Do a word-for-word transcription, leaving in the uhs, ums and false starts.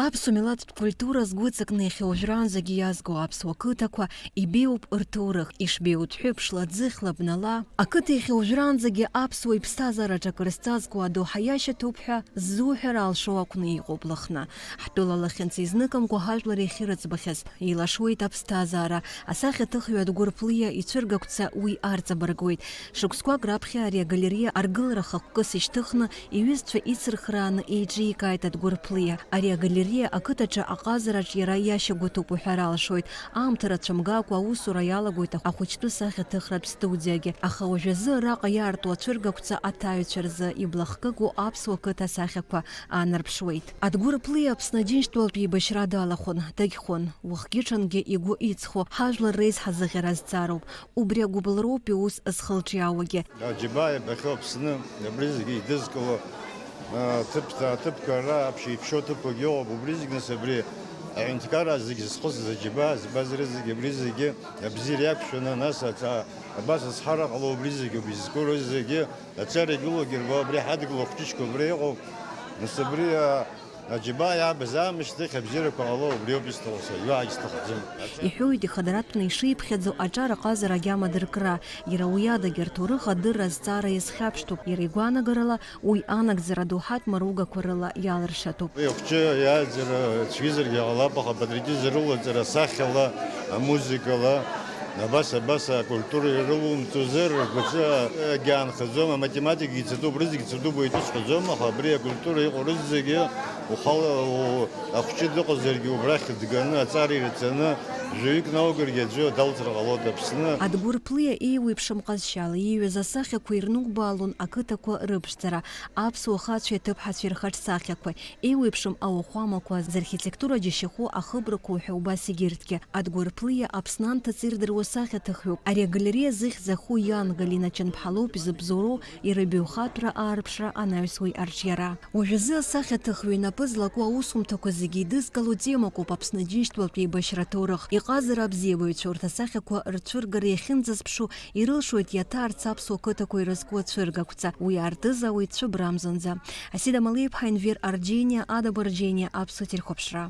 Аԥсуа милаҭтә культура згәыҵакны иахьа уажәраанӡагьы иазго аԥсуа қыҭақәа ибеиоуп рҭоурых, ишбеиоу дәҳәыԥшла, ӡыхьла, бнала. Ақыҭа иахьа уажәраанӡагьы аԥсуа иԥсҭазаараҿы акыр зҵазкуа адоуҳа иашьаҭоуп ҳәа ззуҳәар алшо акәны иҟоуп Лыхны. Ҳтәыла лахьынҵа изныкымкәа ҳажәлар иахьырыӡбахьаз, еилашуеит аԥсҭазаара. Асахьаҭыхҩы Адгәыр Плиа ицәыргақәҵа уи арҵабыргуеит. Шықәсқәак раԥхьа ари агалериа аргылара хықәкыс ишьҭыхны, иҩызцәа ицырхрааны еиҿикааит Адгәыр Плиа. Ари агалериа ақыҭаҿы аҟазараҿ иара иашьагәыҭуп уҳәар алшоит. Аамҭа рацәа мгакәа аусура иалагоит ахәыҷтәы сахьаҭыхратә студиагьы, аха уажәазы араҟа иаарту ацәыргақәҵа аҭаҩцәа рзы иблахкыгоу аԥсуа қыҭа асахьақәа аанарԥшуеит. Адгәыр Плиа Аԥсны Аџьынџьтәылатә еибашьра далахәын, дагьхон, уахгьы-ҽынгьы игәы иҵхо, ҳажәлар реизҳа зыӷьара зҵароуп. Убри агәыбылроуп иус зхылҿиаауагьы. Аџьабаа иабахьоу Аԥсны, абри зегьы еидызкыло, а, ҭыԥ-, аҭыԥқәа ара аԥшьа иԥшьоу ҭыԥқәагьы ыҟоуп. Убри зегь, нас, абри аҳәынҭқарра зегь зызхысыз аџьабаа, збаз рызегь, абри зегьы абзиара иақәшәаны, нас аца-, абас азҳара ҟало, убри зегьы, убри зызку рызегьы аҵара игылоугьы рбо, абри ҳадгыло хәҷышьқәа убри иҟоуп. Нас абри, а, Аџьабаа иаабаз аамышьҭахь абзиарақәа ҟало, убриоуп исҭаху, сара уаҳагь сҭахӡам. Иҳәоит ихадаратәны ишиԥхьаӡо аҿар аҟазара агьама дыркра, иара уи адагьы рҭоурых адырра азҵаара иазхьаԥштәуп, иара игәаанагарала уи анагӡара доуҳатә маругақәа рыла иалыршатәуп. Уи ахәҷы иааӡара цәгьазаргьы ҟалап, аха апатриотизм рылаҵара асахьала, амузыкала, Абас, абас акультура ирылумҵозар, ргәаҿы агьаанхаӡом, аматематикагьы ицатәуп, рызегь ицатәуп, уаҩ итәы сҳәаӡом, аха абри акультура иҟоу рызегьы ухала, у-, ахәҷы дыҟазаргьы убрахь дганы, аҵара ирҵаны, жәаҩык наугаргьы аӡәы далҵыр ҟалоит Аԥсны. Адгәыр Плиа еиуеиԥшым ҟазшьала ииҩыз асахьақәа ирнубаалон ақыҭақәа рыԥшӡара, аԥсуа хацәеи аҭыԥҳацәеи рхаҿсахьақәа, еиуеиԥшым ауахәамақәа, зырхитектура џьашьахәу ахыбрақәа уҳәа убас егьырҭгьы. Адгәыр Плиа Аԥсны анҭыҵ ирдыруа сахьаҭыхҩуп. Ари агалериа зыхьӡ аху иан Галина Ҷанԥҳа лоуп изыбзоуроу, иара ибаҩхатәра аарԥшра анаҩс уи арҿиара. Уажәазы асахьаҭыхҩы инапы злаку аусумҭақәа зегьы еидызкыло темакоуп Аԥсны Аџьынџьтәылатә еибашьра аҭоурых. Иҟазара абзиабаҩцәа урҭ асахьақәа рцәыргара иахьынӡазԥшу, ирылшоит иаҭаарц аԥсуа қыҭақәа ирызку ацәыргақәҵа, уи аартызаауеит цәыбрамзанӡа. Асида Малиԥҳа, Енвер Арџьениа, Ада Барџьениа, Аԥсуа телехәаԥшра.